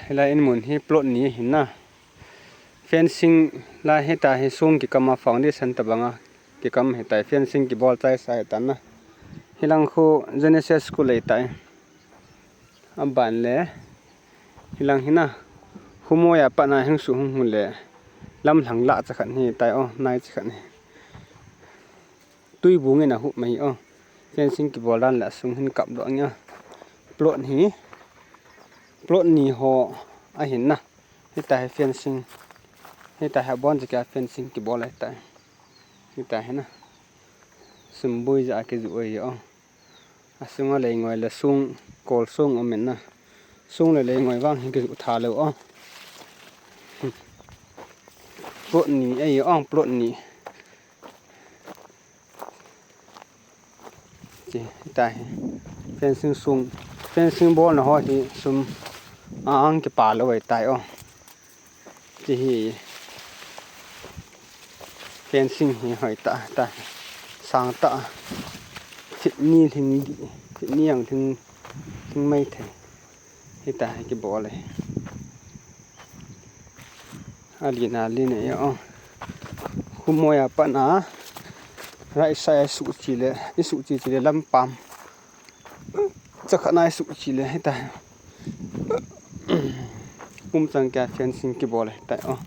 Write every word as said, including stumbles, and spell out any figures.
Hilai in mun hi plot ni ahin na. Fencing lai hita hi sung kikam a foundation tabanga kikam hitai, fencing kibol chai sa hitan na. Hilang khu Genesis School lei tai. Aban le hilang hina. Humoya patna hing su hung hung le. Lam lhang la cha khat hitai o, nai cha khat hi. Tui bung in a hu mai o. Fencing kibol dan le sung hin kap do anga. Plot hi. Plot ni ho ahin na. Hita hi fencing. Hita hi bon jaka fencing kibol hitai. Hita hi na. Sumbui ja kizu oi o. Asunga leingoi le sung, kol sung um in na. Sung le leingoi vang hi kizu tha lou o. Plot ni ei o, plot ni. Chi, hita hi. Fencing sung, fencing bolna ho hi sum ang kipa lou ahitai o. Chi hi. Fencing hi hoi ta, ta. Sang ta. Feet ni lhing di, feet ni ang lhing, lhing mai thei. Hita hi kibol e. Alina, alina e o. Humoya patna. Right side a suh chi le, i suh chi chi le lampam. Cha khat na i suh chi le hita. Kum chang kya fencing kibol e, hita o.